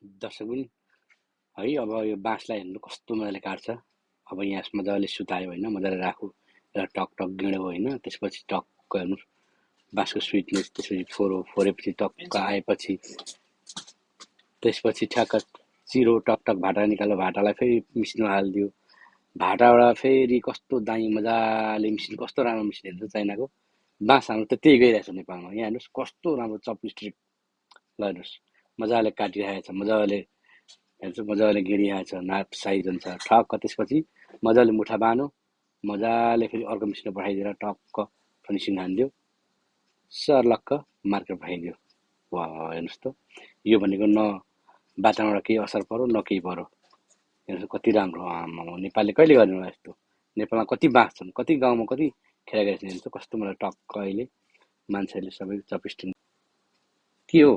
दर्शकबिन है अब यो बाँसलाई हेर्नु कस्तो मजाले काट्छ। अब यहाँ मजाले सुतायो होइन, मजाले राख्यो, र टक टक गिँड्यो होइन, त्यसपछि टक्क हेर्नु बाँसको स्विटनेस, त्यसपछि फोरेपछि टक्क आएपछि त्यसपछि ठ्याक्क चिरो टक टक भाटा निकाल्यो, भाटालाई फेरि मिसिनमा हालिदियो, भाटाबाट फेरि कस्तो दामी मजाले मिसिन, कस्तो राम्रो मिसिन हेर्नु चाइनाको। बाँस हाम्रो त त्यही गइरहेछ नेपालमा, यहाँ हेर्नुहोस् कस्तो राम्रो चपस्टिक, ल हेर्नुहोस् मजाले काटिरहेको छ, मजाले हेर्छु मजाले गिरिरहेको छ, नाप साइज हुन्छ ठक्क। त्यसपछि मजाले मुठा बाँध्यो, मजाले फेरि अर्को मिसिनमा पठाइदिएर टक्क फिनिसिङ हानिदियो, सर्लक्क मार्केट पठाइदियो। वा हेर्नुहोस् त, यो भनेको न वातावरणबाट केही असर पर्यो न केही पर्यो, हेर्नुहोस् कति राम्रो। आमा नेपालले कहिले गर्नु होला यस्तो? नेपालमा कति बाँस छन्, कति गाउँमा कति खेला गरेको छ, हेर्नुहोस् कस्तो मलाई टक्क अहिले मान्छेहरूले सबै चपस्टिक के हो।